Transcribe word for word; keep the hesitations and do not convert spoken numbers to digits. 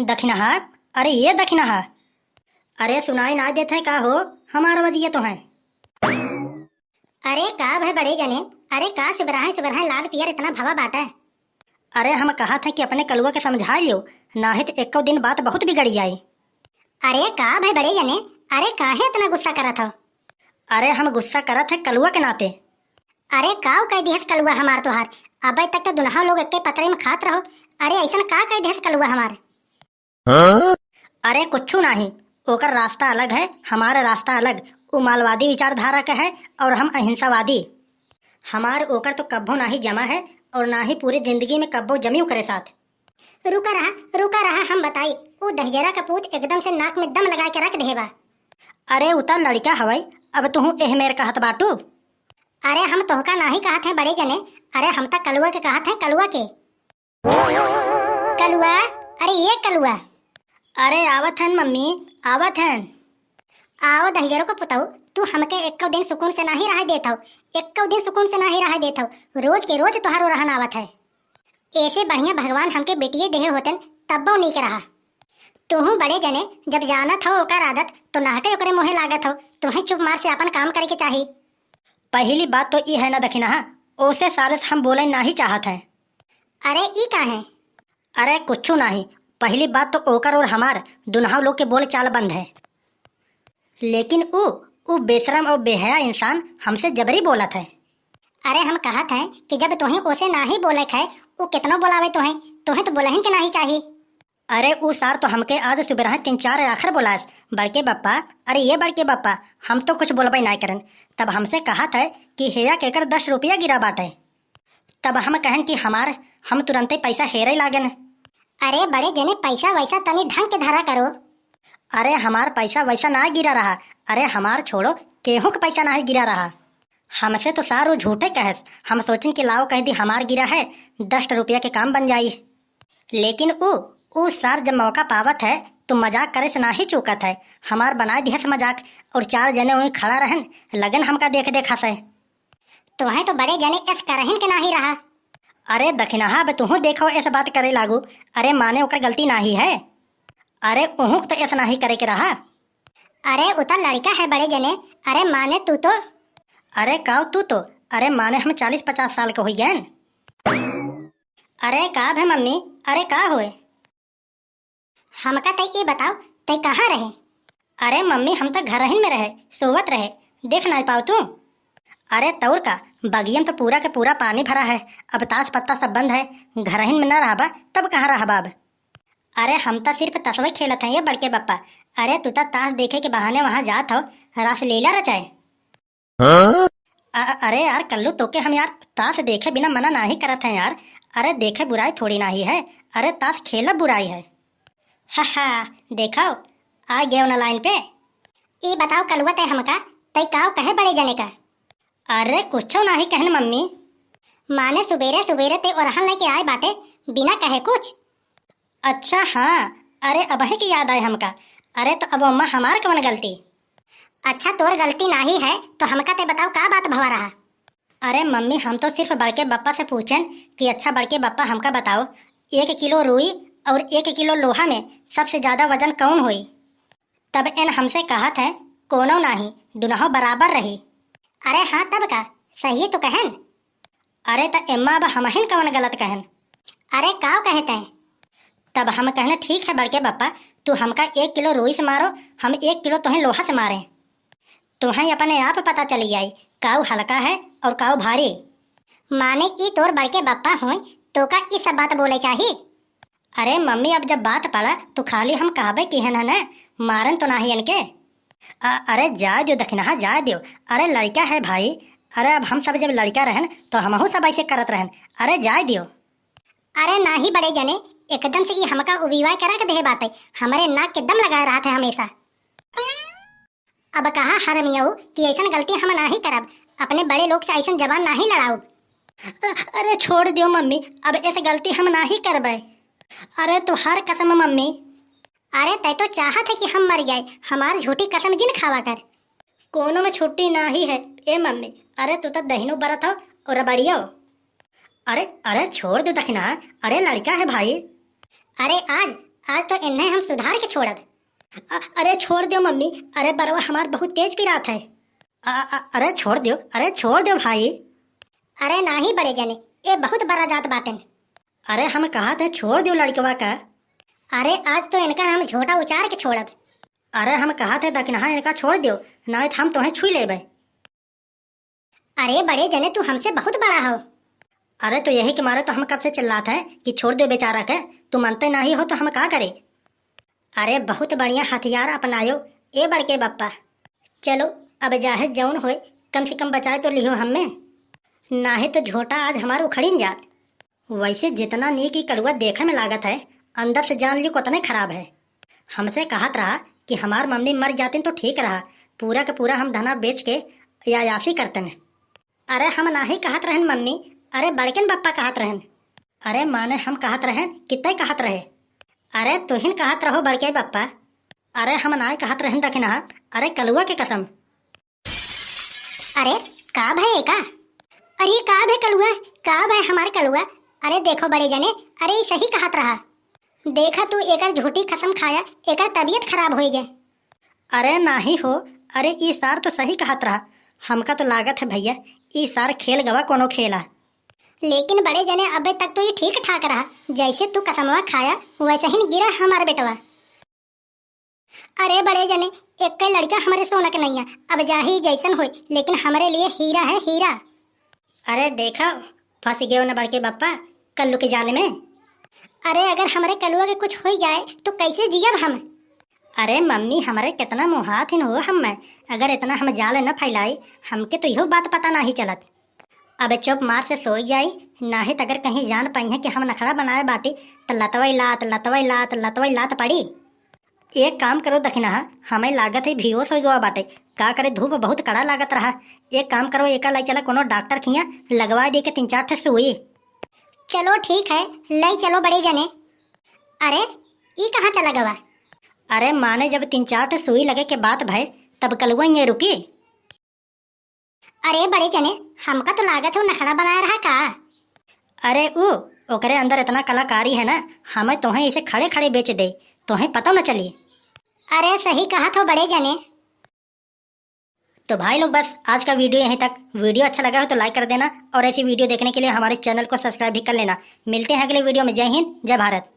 दखिनहा, अरे ये दखिनहा, अरे सुनाई ना देत है का हो? हमार बजिया तो है। अरे का भय बड़े जने, अरे का सुबरहा सुबरहा लाल पियर इतना भवा बाटा? अरे हम कहत है कि अपने कलुआ के समझा लियो, नाहीं त एक्को दिन बात बहुत बिगड़ जाई। अरे का भय बड़े जने, अरे काहे इतना गुस्सा करत हो? अरे हम गुस्सा करत है कलुआ के नाते। अरे काव कह दिहस कलुआ हमार तोहार? अबे तक तो दुनहौ लोग एक्के पतरे में खात रहो। अरे ऐसन का कह दिहस कलुआ हमार? अरे कुछू नाहीं, ओकर रास्ता अलग है, हमार रास्ता अलग। उ मालवादी विचारधारा के है और हम अहिंसावादी। हमार ओकर तो कब्बो नाहीं जमा है और ना ही पूरी जिंदगी में कब्बो जमियो करे साथ। रुका रहा, रुका रहा, हम बताई। उ दहिजरा का पूत एकदम से नाक में दम लगा के रख देहे बा। अरे उ त लड़िका हवई, अब तुहू एह मेर कहत बाटू। अरे हम तोहका नाहीं कहत है बड़े जने, अरे हम त कलुआ के कहत है, कलुआ के। कलुआ, अरे ये कलुआ। अरे आवत हन मम्मी, आवत हन। आओ दहिजरो को पुतऊ, तू हमके एक्को दिन सुकून से नाहीं रह देत हो, एक्को दिन सुकून से नाहीं रह देत हो, रोज के रोज तोहारो रहन आवत है। ऐसे बढ़िया भगवान हमके बेटिये देहे होतन तब्बो नीक रहा। तुहू बड़े जने जब जानत हो ओकर आदत तो नाहके ओकरे मुँहे लागत हो, तुम्हें चुप मार से अपन काम करे के चाही। पहली बात तो ई है ना दखिनहा, ओसे साले से हम बोले नाहीं चाहत है। अरे ई का है? अरे कुछू नाहीं, पहली बात तो ओकर और हमार दुनहौ लोग के बोल चाल बंद है। लेकिन उ, उ बेशरम और बेहया इंसान हमसे जबरी बोलत है। अरे हम कहत हैं कि जब तोहें ओसे नाहीं बोले के है, उ कितनो बोलावे तोहें, तोहें तो बोलहिन के नाहीं चाही। अरे उ सार तो हमके आज सुबह तीन चार आखर बोलास, "बड़के बप्पा, अरे ये बड़के बप्पा, हम तो कुछ बोलबे नाहीं करन।" तब हमसे कहत है कि हेया केकर दस रुपया गिरा बाटे। तब हम कहन कि हमार, हम तुरंते पैसा हेरे लागन। अरे बड़े जने पैसा वैसा तनी ढंग के धरा करो। अरे हमार पैसा वैसा ना गिरा रहा, अरे हमार छोड़ो, केहू के पैसा नाहीं गिरा रहा। हमसे तो सार उ झूठे कहस, हम सोचिन कि लाओ कह दी हमार गिरा है, दस रुपया के काम बन जाई। लेकिन उ, उ सार जब मौका पावत है तो मजाक करे से नाहीं चूकत है। हमार बनाए दिहस मजाक और चार जने वहीं खड़ा रहन, लगन हमका देख देख हंसे। तोहें तो बड़े जने एस करहिन के नाहीं रहा। अरे दखिनहा, अब तुहू देखो एस बात करे लागू। अरे माने ओकर गलती नाहीं है। अरे उहुक तो एस नाहीं करे के रहा। अरे उ त लड़िका है बड़े जने। अरे माने तू तो। अरे काव तू तो, अरे माने हम चालीस पचास साल के होई गएन। अरे का भे मम्मी, अरे का होए? हमका तै ई बताओ, तै कहाँ रहे? अरे मम्मी, हम त घरहिन में रहे, सोवत रहे, देख नाहीं पाओ तू? अरे तौर का, बगियम त पूरा के पूरा पानी भरा है, अब तास पत्ता सब बंद है, घरहिन में न रहबा तब कहाँ रहबा अब? अरे हम त सिर्फ तसवे खेलत हैं ये बड़के बप्पा। अरे तू त तास देखे के बहाने वहाँ जात हो, रासलीला रचाए। हाँ? अ-, अ-, अरे यार कल्लू, तोके हम यार तास देखे बिना मना नाहीं करत हैं यार। अरे देखे बुराई थोड़ी नाहीं है, अरे तास खेलब बुराई है। हा हा, देखो, आ गयो ना लाइन पे। ई बताओ कलुआ तै हमका, तै काव कहे बड़े जने का? अरे कुछो नाहीं कहन मम्मी। माने सुबेरे सुबेरे तै ओरहन लेके आए बाटे, बिना कहे कुछ? अच्छा हाँ, अरे अबहीं की याद आए हमका। अरे तो अब अम्मा हमार कवन गलती? अच्छा तोर गलती नाहीं है तो हमका तै बताओ का बात भवा रहा? अरे मम्मी, हम तो सिर्फ बड़के बप्पा से पूछेन कि अच्छा बड़के बप्पा हमका बताओ, एक किलो रुई और एक किलो लोहा में सबसे ज्यादा वजन कौन होई? तब एन हमसे कहत है, कोनो नाहीं, दुनहो बराबर रही। अरे हाँ तब का, सही तो कहन। अरे त एम्मा अब हमहिन कवन गलत कहन? अरे काव कहे तैं? तब हम कहने ठीक है बड़के बप्पा, तू हमका एक किलो रुई से मारो, हम एक किलो तोहें लोहा से मारे। तोहें अपने आप पता चली जाई, काऊ हल्का है और काऊ भारी। माने ई तोर बड़के बप्पा होय, तोका ई सब बात बोले चाही? अरे मम्मी, अब जब बात पड़ा तो खाली हम कहबे किहन है ना, मारन तो नाहीं इनके। अ-, अरे जाए दियो दखिनहा, जाए दियो। अरे लड़का है भाई, अरे अब हम सब जब लड़का रहन तो हमहू सब ऐसे करत रहन। अरे जाए दियो। अरे नाहीं बड़े जने, एकदम से ई हमका उबिवाए के रख देहे बाटे, हमरे नाक के दम लगाए रहत है हमेशा। अब कहा हरमियऊ कि ऐसन गलती हम नाहीं करब, अपने बड़े लोग से ऐसन जबान नाहीं लड़ाउब। अ-, अरे छोड़ दियो मम्मी, अब ऐसे गलती हम नाहीं करबे। अरे तोहार कसम मम्मी। अरे तै तो चाहत है कि हम मर जाए, हमार झूठी कसम जिन खावा कर। कोनो में छुट्टी नाहीं है ए मम्मी। अरे तू तो दहिनो बरत हो और रबड़ियो। अरे, अरे छोड़ दो दखिनहा, अरे लड़का है भाई। अरे आज, आज तो इन्हें हम सुधार के छोड़ब। अ-, अरे छोड़ द्यो मम्मी, अरे बरवा हमार बहुत तेज पिरात है। अ-, अ-, अरे छोड़ द्यो, अरे छोड़ द्यो भाई। अरे नाही बड़े जने, ए बहुत बड़ा जात बाटेन। अरे हम कहत है छोड़ द्यो लड़कवा का। अरे आज तो इनका हम झोटा उचार के छोड़ब। अरे हम कहत है दखिनहा इनका छोड़ द्यो, नाही तो हम तोहें छुई लेबे। अरे बड़े जने, तू हमसे बहुत बड़ा हो। अरे तो यही के मारे तो हम कब से चिल्लात है कि छोड़ द्यो बेचारा के, तू मनते नाही हो तो हम का करे? अरे बहुत बढ़िया हथियार अपनायो ए बड़के बप्पा। चलो अब जाहे जौन होए, कम से कम बचाए तो लिहो हमें, नाही तो झोटा आज हमार उखड़िन जात। वैसे जितना नीक ई कलुआ देखे में लागत है, अंदर से जान लियो उतने खराब है। हमसे कहत रहा कि हमार मम्मी मर जातिन तो ठीक रहा, पूरा के पूरा हम धना बेच के अय्यासी करतन। अरे हम नाही कहत रहन मम्मी, अरे बड़कन बप्पा कहत रहन। अरे माने हम कहत रहन कि तय कहत रहे? अरे तुहिन कहत रहो बड़के बप्पा। अरे हम नाही कहत रहन दखिनहा, अरे कलुआ के कसम। अरे का भय एका? अरे का भय कलुआ, का भय हमार कलुआ? अरे देखो बड़े जने, अरे ई सही कहत रहा। देखा तू एकर झूठी कसम खाया, एकर तबीयत खराब होई गए। अरे नाही हो, अरे ई सार तो सही कहत रहा। हमका तो लागत है भैया, ई सार खेल गवा कोनो खेला। लेकिन बड़े जने अबे तक तो ई ठीक ठाक रहा, जैसे तू कसमवा खाया वैसे ही गिरा हमार बेटवा। अरे बड़े जने, एक लड़का हमरे सोना के नैया, अब जाही जैसन होई, लेकिन हमरे लिए हीरा है हीरा। अरे देखा, फंस गयो न बड़के बप्पा कल्लू के जाल में। अरे अगर हमरे कलुआ के कुछ हो जाए तो कैसे जियब हम? अरे मम्मी, हमरे कितना मोहात हिन हो हम, अगर इतना हम जाल न फैलाई, हमके तो इहो बात पता नाही चलत। अब चुप मार से सोई जाई, नाही त अगर कहीं जान पाई है कि हम नखड़ा बनाए बाटी, त लतवई लात, लतवई लात, लतवई लात पड़ी। एक काम करो दखिनहा, हमें लागत है बेहोश हो गवा बाटे। का करे, धूप बहुत कड़ा लागत रहा। एक काम करो, एका लाई चला कोनो डॉक्टर खिया, लगवा दे के तीन चार ठे सुई। चलो ठीक है, लाई चलो बड़े जने। अरे ई कहाँ चला गवा? अरे माने जब तीन चार ठे सुई लगे के बात भय, तब कलुआ ये रुकी। अरे बड़े जने, हमका तो लागत है उ नखड़ा बनाए रहा का? अरे उ, ओकरे अंदर इतना कलाकारी है ना, हमें तोहें इसे खड़े खड़े बेच दे, तोहें पता न चली। अरे सही कहत हो बड़े जने। तो भाई लोग बस आज का वीडियो यहीं तक। वीडियो अच्छा लगा हो तो लाइक कर देना और ऐसी वीडियो देखने के लिए हमारे चैनल को सब्सक्राइब भी कर लेना। मिलते हैं अगले वीडियो में। जय हिंद, जय भारत।